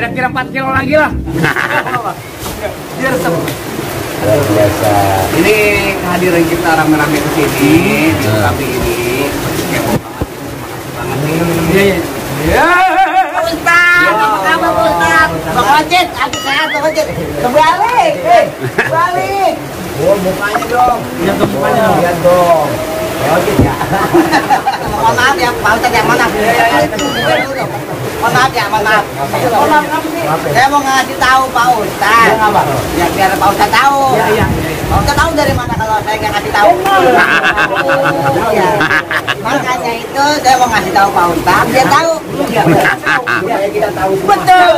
Kira-kira 4 kilo lagi lah. Biar Luar biasa. ini kehadiran kita rame-rame ke sini di Kapi ini. Kepo banget. Iya, iya. Ya. Ustaz, apa kabar Ustaz? Bang Ojek, aku sehat Bang Ojek. Kebalik, balik. Oh, mukanya dong. Lihat dong mukanya dong. Lihat dong. Ojek ya. Mohon maaf ya, Pak Ustaz ya, mohon maaf. Mohon maaf ya, mohon maaf. Mohon maaf kamu sih. Saya mau ngasih tahu Pak Ustaz. Ya biar Pak Ustaz tahu. Iya. Pak Ustaz tahu dari mana kalau saya nggak ngasih tahu? Iya. Makanya itu saya mau ngasih tahu Pak Ustaz, dia tahu. Supaya kita tahu semua. Betul.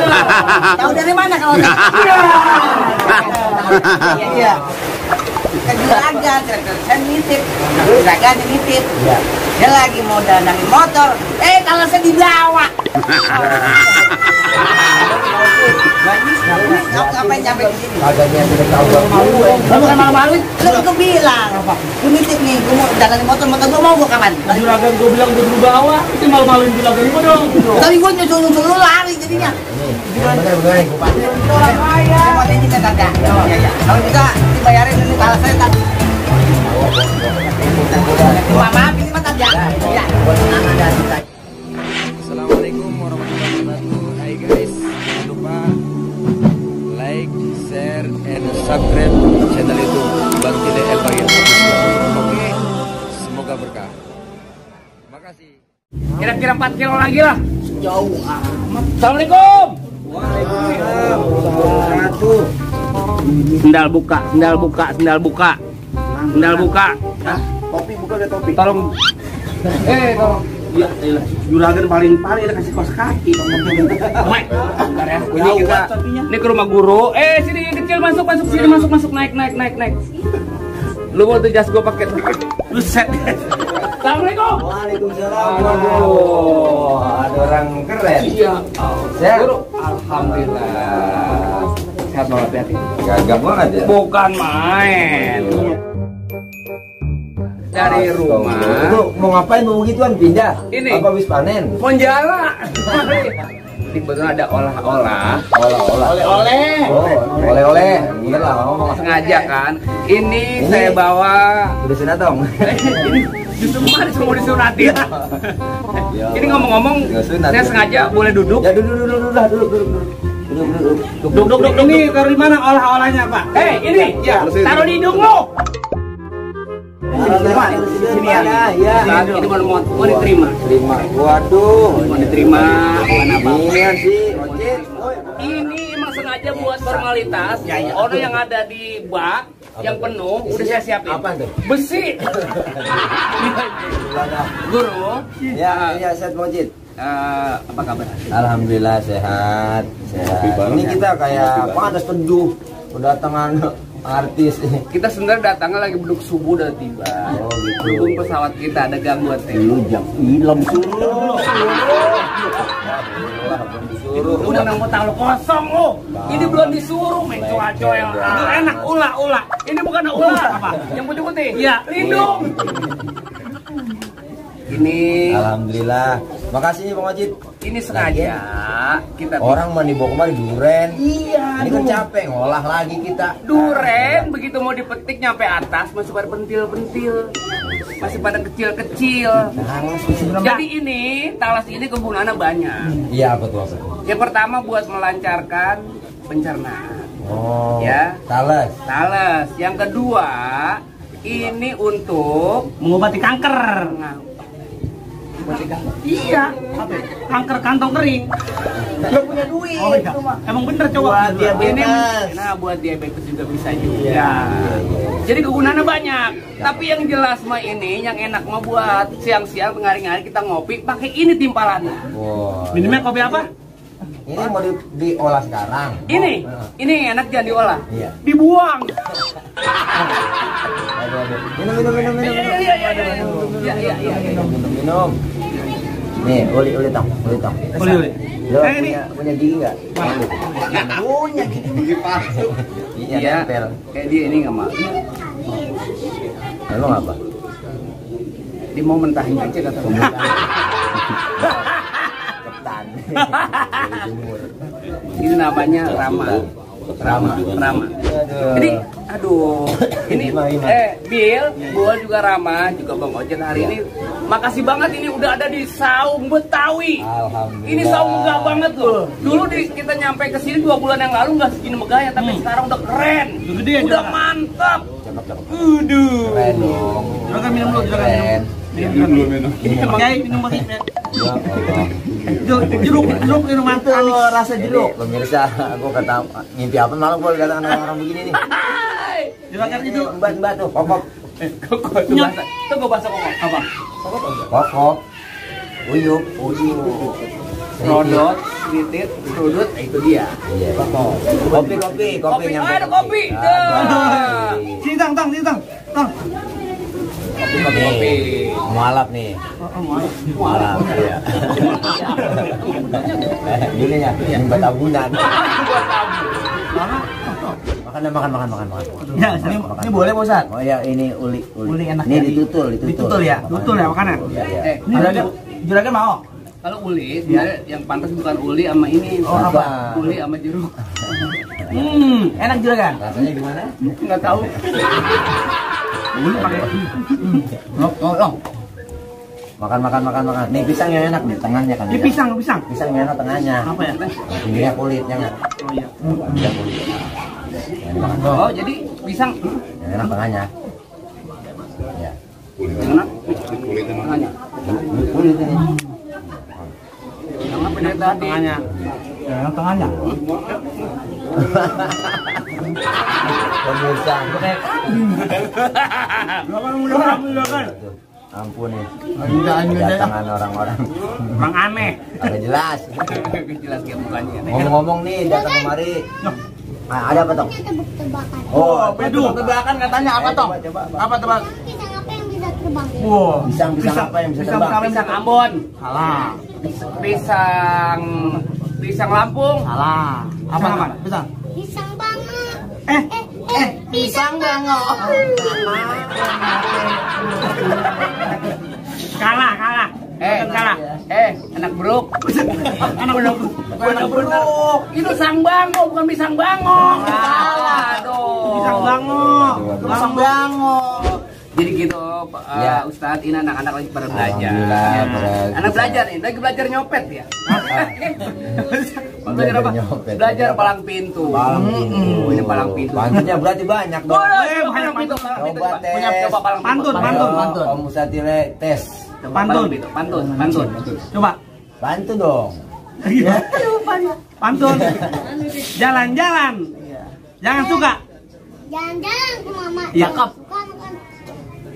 Tahu dari mana kalau saya? Iya. Kan juragan, saya nitip. Juragan nitip. Iya. Dia lagi mau danangin motor. Kalau saya dibawa. Ngapain nyampe di sini? Kagak niat udah tahu Kamu bukan malu-malu. Lu bilang, gue nitip nih, gue mau danangin motor gue mau gue kapan? Juragan gue bilang gue dulu bawa, itu malu-maluin juragan gue dong. Tapi gue nyusul lu lari jadinya. Bener gue pasti. Orang kaya. Saya mau izin kagak? Iya. Kalau bisa dibayarin ini kalau saya tak. Maaf ini mah tak ya. Iya. Assalamualaikum warahmatullahi wabarakatuh. Hai guys, jangan lupa like, share, and subscribe channel YouTube Bang Cile El Bagir. Oke, semoga berkah. Makasih. Kira-kira 4 kilo lagi lah. Jauh amat. Assalamualaikum. Waalaikumsalam. Satu. Sendal buka. Sendal buka. Hah? Topi buka udah topi. Tolong. Tolong. Ya, juragan paling udah kasih kos kaki. Mike, bentar ya. Ini ke rumah guru. Sini yang kecil masuk sini masuk naik. Lu mau tuh jas gua pakai. Buset. Assalamualaikum. Waalaikumsalam. Waduh, ada orang keren. Iya. Sehat? Guru, alhamdulillah. Sehat banget hati. Gagap banget ya. Bukan main. Dari rumah. Itu mau ngapain mau begituan pindah? Ini. Apa habis panen? Monjala. Kebetulan ada olah-olah. Olah-olah. Oleh-oleh. Oh, oleh-oleh. Bener lah ngomong. Sengaja kan. Ini saya bawa. Udah sunat dong. Ini justru kemarin semua disunatin. Ya. Ini ngomong-ngomong, Nggak sunat, saya ya. sengaja boleh duduk. Ya duduk. Duduk. Ini dari mana olah-olahnya Pak? Ini ya. Taruh di hidung lo. Sini ya. Ini mau diterima. Terima. Waduh. Mau diterima. Mana Pak? Iya sih, ojek. Ini emang sengaja buat formalitas. Orang yang ada di bak yang penuh udah saya siapin. Apa tuh? Besi. Guru. Ya, sehat ojek. Apa kabar? Alhamdulillah sehat. Ini kita kayak pantas teduh kedatangan artis. Kita sebenarnya datangnya lagi beduk subuh udah tiba. Oh gitu. Berhubung pesawat kita ada gangguan Lu teknis. jam film suruh. Disuruh. Udah mau tahu kosong lo. Ini belum disuruh main coa-coa yang enak ula. Ini bukan ula apa? Yang putih-putih. Iya, lindung. Ini Alhamdulillah. Makasih Bang Wajid. ini sengaja kita Orang mah dibawa kemari duren. Iya, Ini kan capek ngolah lagi kita. duren begitu mau dipetik nyampe atas masih pada pentil-pentil. Masih pada kecil-kecil. Jadi ini talas ini kegunaannya banyak. Iya apa tuh? Yang pertama buat melancarkan pencernaan. Oh. Ya. Talas. Talas. Yang kedua, ini untuk Mengobati kanker. Iya. Kanker kantong kering. Gak punya duit. Oh iya. Emang bener coba. ini, buat diabetes juga bisa juga. Jadi kegunaannya banyak. Tapi yang jelas mah ini, yang enak mah buat siang-siang ngari-ngari kita ngopi, pakai ini timpalannya. Wow. Minumnya kopi apa? Ini mau diolah sekarang. Ini enak jangan diolah. Iya. Dibuang. Aduh. Minum. Iya. Minum. Nih, uli tong. Uli. Lo Ini. punya gigi nggak? Punya gigi palsu. Giginya Iya. nempel. Kayak dia ini nggak mau. Emang apa? Dia mau mentahin aja kata. Ketan. Ini namanya Rama. Rama. Jadi, aduh, ini Bill, Bual juga Rama, juga Bang Ojek hari ini. Makasih banget ini udah ada di Saung Betawi. Alhamdulillah. Ini saung megah banget loh. Dulu kita nyampe ke sini 2 bulan yang lalu nggak segini megahnya, tapi sekarang udah keren. Udah mantap. Udah. Keren dong. Juragan minum dulu, Juragan Keren. minum. Pakai minum pakai. Ya Allah. Jeruk minum mantap. Rasa jeruk. Pemirsa, aku kata ngimpi apa malam gua kata orang begini nih. Juragan itu Mbak tuh, kokok. Kok itu bahasa? Itu gue bahasa kok apa? Kokok. Uyup. Rodot, titit, rudut, itu dia. Iya. Kopi nyampe. Ada kopi. Sini tang. Kopi. Mualaf nih. Mualaf. Iya. Gini ya, yang batabunan. Makan. Ya, ini boleh Pak Ustaz? Oh ya, ini uli. Uli enak. Ini ditutul ya. Tutul ya makanan. Iya. Ini Juragan mau? Kalau uli, dia yang pantas bukan uli sama ini. Oh, apa? Uli sama jeruk. Enak Juragan. Rasanya gimana? Nggak tahu. Uli pakai. Makan. Nih pisang yang enak nih, tengahnya kan. Ini pisang. Pisang yang enak tengahnya. Apa ya? Pinggirnya kulitnya nggak? Oh iya. Pinggirnya kulit. Enak. Oh, jadi pisang. Yang enak tengahnya. Ya. Enak. Tengahnya. Kulit ini. Yang apa dari tadi? Tengahnya. Yang tengahnya. Pemirsa. Juragan. Ampun nih. Kedatangan orang-orang. Bang aneh. Agak jelas. Jelas dia mukanya. Ngomong-ngomong nih datang kemari. Ada apa toh? Tebak-tebakan. Oh, Tebakan katanya apa toh? Coba. Apa tebak? Pisang apa yang bisa terbang? Wow. Pisang apa yang bisa terbang? Pisang Ambon. Salah. Pisang Lampung. Salah. Apa nama? Pisang. Pisang banget. Pisang banget. Kalah. Kalah. Anak beruk. Anak beruk. Itu sang bango, bukan pisang bango. Salah dong. Pisang bango. Jadi gitu, Ya. Ustadz, ini anak-anak lagi pada belajar. Alhamdulillah, Anak belajar nih, lagi belajar nyopet ya. Belajar apa? Nyopet. Belajar palang pintu. Ini palang pintu. Pantutnya berarti banyak dong. Palang pintu. Coba tes. Coba palang pintu. Pantun. Om Musatile tes. Pantun. Coba. Bantu dong. Pantun. Jalan-jalan. Jangan suka. Jalan-jalan ke mama. Iya. Bukan.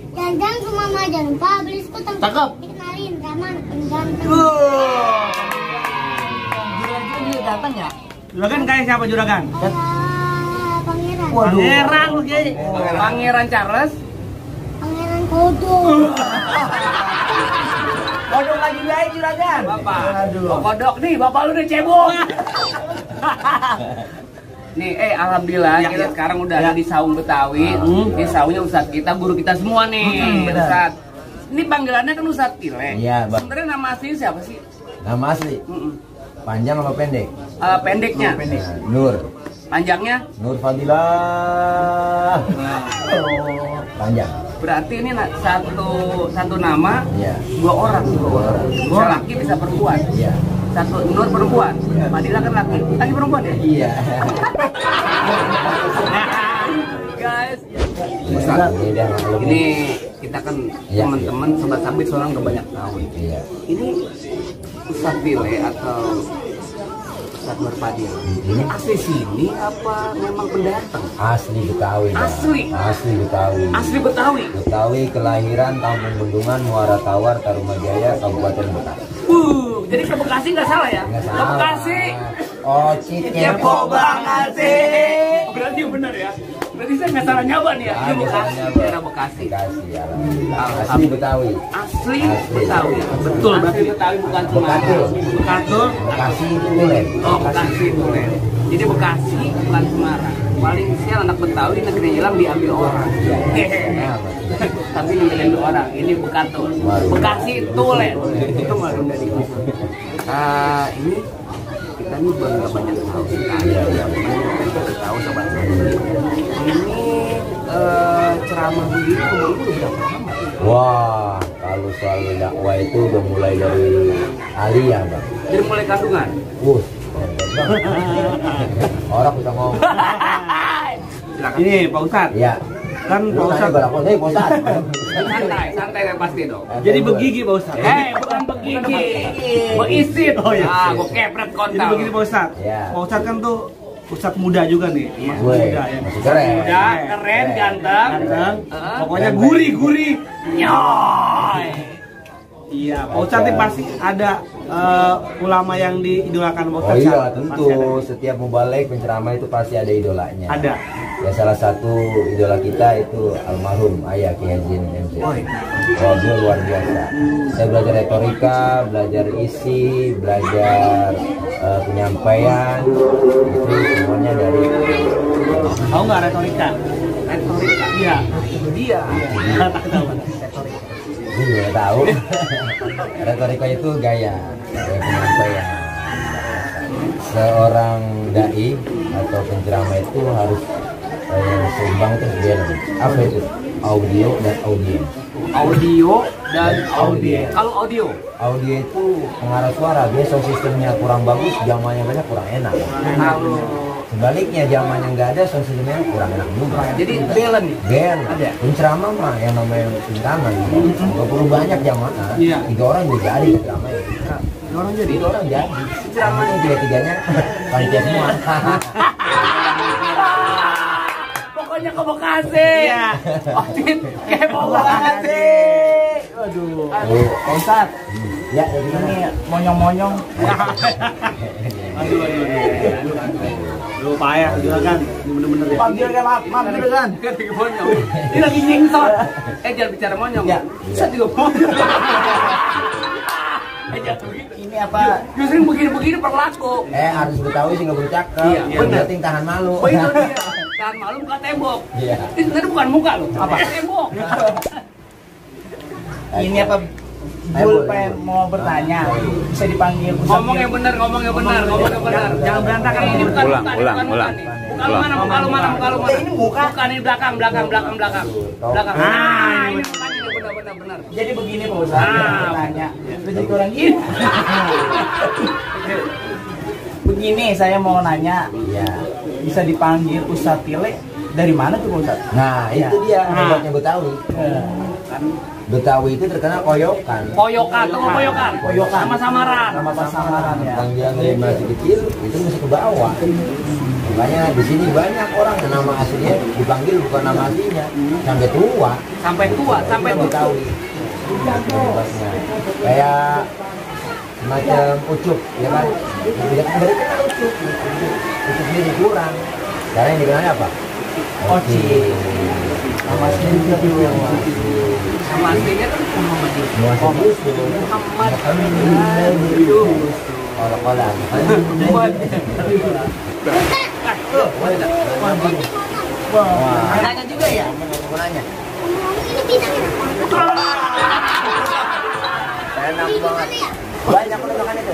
Jalan-jalan ke mama, jangan lupa beli sekutang. Cakep. Dikenalin Rahman, ganteng. Datang ya? Juragan kayak siapa Juragan? Pangeran. Pangeran lu Kiai. Pangeran Charles. Pangeran Kodo. Kodok lagi baik Juragan. Bapak. Oh, kodok nih, bapak lu udah cebong. Nih, alhamdulillah Ya, kita ya. sekarang udah ada di Saung Betawi. Ini saungnya Ustadz kita, guru kita semua nih. benar. Ustadz. Ini panggilannya kan Ustadz Pile. Iya, Bang. Sebenarnya nama asli siapa sih? Nama asli. Panjang apa pendek? Pendeknya. Nur. Panjangnya? Nur Fadilah. Panjang. Berarti ini satu nama, Iya. dua orang. Bisa laki, bisa perempuan. Iya. Satu Nur perempuan, Fadilah kan laki perempuan ya? Iya. Guys, Ustaz, ini kita kan Iya, teman-teman sobat sabit seorang gak banyak tahu. Iya. Ini Ustadz Pile atau Ustadz Nur Fadilah. Ini asli sini apa memang pendatang? Asli Betawi. Bang. Asli? Asli Betawi. Asli Betawi. Betawi kelahiran Kampung Bendungan, Muara Tawar, Tarumajaya, Kabupaten Bekasi. Jadi ke Bekasi nggak salah ya? Nggak Ke salah. Bekasi. Oh, Cikepo banget sih. Berarti benar ya? Berarti saya nggak salah nyaba nih ya? Ini Bekasi, daerah Bekasi. Bekasi, alhamdulillah. Asli Betawi. Asli Betawi. Betul, berarti Betawi bukan Semarang. Bekatul. Bekasi Tulen. Oh, Bekasi Tulen. Jadi Bekasi bukan Semarang. Paling sial anak Betawi negeri hilang diambil orang. Tapi diambil orang. Ini Bekatul. Bekasi Tulen. Itu malu dari Ini kita nih nggak banyak tahu sih kan. Kita tahu sobat. Ini ceramah begini umur udah berapa lama? Wah, kalau soal dakwah itu udah mulai dari aliyah, Bang. Dari mulai kandungan. Orang bisa ngomong. Ini Pak Ustadz. Iya. Kan Pak Ustadz. Pak Ustadz. Santai pasti dong. Jadi begigi Pak Ustadz. Bukan begigi. Beisit. Oh iya. Gue kepret Jadi kontak. begini Pak Ustadz. Iya. Pak Ustadz kan tuh Ustadz muda juga nih. Gue Muda ya. masih keren. Muda, keren, ganteng. Ganteng. Heeh. Pokoknya gurih-gurih. Nyoy. Iya, Pak Ustadz nih pasti ada ulama yang diidolakan Pak Oh Ustadz. iya, Pasti tentu. ada. Setiap mubalek penceramah itu pasti ada idolanya. Ada. Ya salah satu idola kita itu almarhum Ayah Kiai Haji MC. Oh iya. Wah, beliau luar biasa. Saya belajar retorika, belajar isi, belajar penyampaian, itu semuanya dari. Tahu nggak retorika? Retorika. Iya. Itu dia. Tak tahu. Gue juga tahu. Retorika itu gaya penyampaian. Seorang dai atau penceramah itu harus seimbang itu balance. Apa itu? Audio dan audiens. Audio dan audio. Kalau audio, Audio itu pengarah suara, dia sound sistemnya kurang bagus, zamannya banyak kurang enak. kalau Sebaliknya zamannya nggak ada, sound sistemnya kurang enak juga. jadi balance. Ben, Ada. penceramah mah yang namanya penceramah, nggak perlu banyak jamaah. Iya. 3 orang juga jadi penceramah ya. Orang jadi. 3 orang jadi. Ceramahnya 3-3-nya panitia semua. Pokoknya ke Bekasi. Iya. Otin kepo banget sih. Aduh. Pak Ustadz, ya gimana? Monyong-monyong. Aduh. Lu payah juragan. Ini bener-bener ya. Panggil kan, maaf juragan. Ketika monyong. Ini lagi nyingsot. Jangan bicara monyong. Ya. Bisa juga monyong. Jangan begitu. Ini apa? Justru begini-begini berlaku. Harus Betawi sih nggak boleh cakep. Iya, Yang benar. penting tahan malu. Oh itu dia. Tahan malu buka tembok. Iya. Itu tadi bukan muka loh. Apa? Tembok. Ini apa? Bul pengen mau bertanya. Bisa dipanggil Ustadz. Ngomong yang benar, ngomong yang benar, ngomong yang benar. Jangan berantakan. Ini bukan Ulang, muka, ulang, bukan muka ulang. nih. Muka lu mana, muka lu mana, muka lu mana? Ini muka. Bukan ini belakang. Belakang. Belakang. Ah, Ini mukanya nih, benar. Jadi begini Pak Ustadz, Ah. bertanya. Lu jadi orang gini. Begini saya mau nanya, Iya. bisa dipanggil Ustadz Tile dari mana tuh Pak Ustadz? Nah, itu dia hebatnya Betawi. Betawi itu terkenal koyokan. Koyokan, tunggu koyokan. Koyokan. Sama samaran. Nama samaran ya. Panggilan dari masih kecil itu masih ke bawah. Makanya di sini banyak orang yang nama aslinya dipanggil bukan nama aslinya sampai tua. Sampai tua, sampai Itu tua. Betawi. Hebatnya. Kayak semacam ucup, ya kan? Tidak dari kenal ucup. Ucup ini kurang. Sekarang yang dikenalnya apa? Oci. Nama aslinya juga. Sama aslinya kan Muhammad Yusuf. Muhammad Yusuf. Kolak-kolak. Wah. Nanya juga ya? Mau nanya. Ini bidangnya apa? Enak banget. Banyak udah makan itu.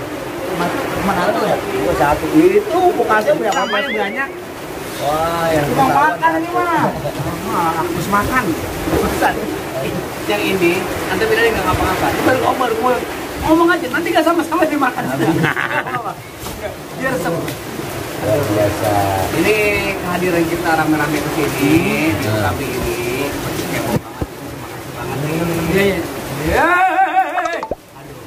Mana tuh ya? Itu satu. Itu bekasnya punya mamanya banyak. Wah, yang Mau makan ini mah. Harus makan. Ustaz, yang ini anda bilang nggak ngapa-ngapa. Baru ngomong aja, nanti nggak sama-sama dimakan. Biar seru. luar biasa. Ini kehadiran kita rame-rame ke sini di kami ini. Kepo banget. Iya. Iya. Aduh.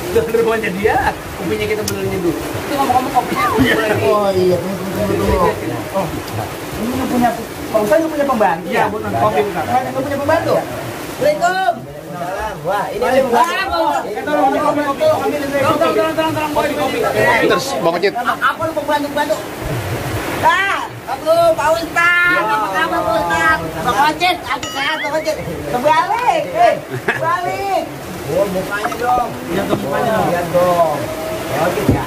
Dari rumahnya dia, kopinya kita benerin dulu. Itu ngomong-ngomong kopinya udah Oh iya, tunggu. Oh, ini nggak punya, Pak Ustadz nggak punya pembantu? Iya, benar. Kopi bukan. Nggak punya pembantu? Assalamualaikum. Wah, ini ada Tolong, boy, kopi. Terus Bang Ocit. Aku mau bantu-bantu. Aku Pak Ustadz, apa kabar Pak Ustadz? Bang Ocit, aku sehat Bang Ocit. Kebalik, balik. Oh, mukanya dong. Lihat ke mukanya dong. Lihat dong. Ya, oke ya.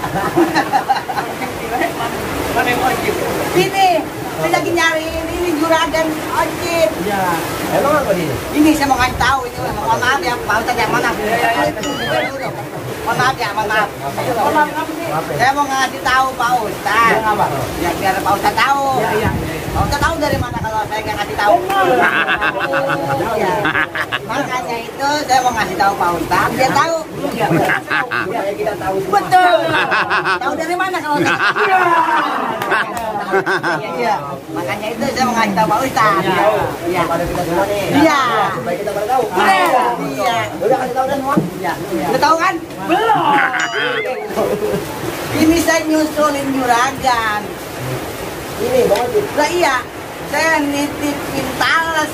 Mana yang wajib? Sini, saya lagi nyari ini juragan Ocit. Iya. Emang apa ini? Ini saya mau kasih tahu ini, mohon maaf ya Pak Ustadz yang mana? Mohon maaf ya, mohon maaf. Saya mau ngasih tahu Pak Ustadz. Ya biar Pak Ustadz tahu. Pak Ustadz tahu dari mana kalau saya nggak ngasih tahu. Ya. Makanya itu saya mau ngasih tahu Pak Ustadz, dia tahu. Supaya kita tahu. Betul. Tahu dari mana kalau saya nggak kasih tahu? Iya. Makanya itu saya mau ngasih tahu Pak Ustadz. Iya. Pada kita semua nih. Iya. Supaya kita pada tahu. Iya. Udah kasih tahu dan semua. Iya. Udah tahu kan? Belum. Ini saya nyusulin juragan. Ini Bang Ojek. Lah iya, saya nitipin talas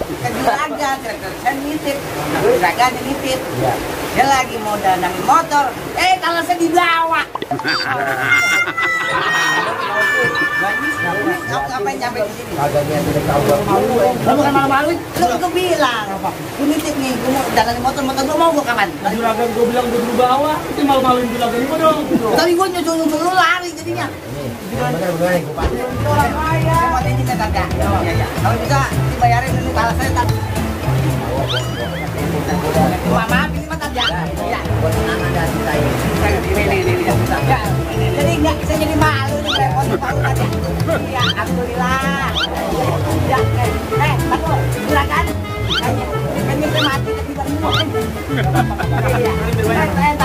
ke juragan, saya nitip, juragan nitip. Iya. Dia lagi mau danangin motor, talasnya dibawa. Kamu ngapain sampai di sini? Kagak niat udah tahu Lu bukan malu-malu, lu bilang, lu nitip nih, gue mau danangin motor gue mau gue kapan? Juragan gue bilang gue dulu bawa, itu malu-maluin juragan gue dong. Tapi gue nyusul lu lari jadinya. bener nih kupat. Orang kaya. Mau ini saya tanda. Iya. Kalau bisa dibayarin dulu talasnya tak. Maaf, ini mah tanda. Iya. Buat anak dan kita ini. Ini. Jadi enggak bisa jadi malu nih repot tahu tadi. Iya, alhamdulillah. Ya, Pak, silakan. Kan mati tapi baru. Iya.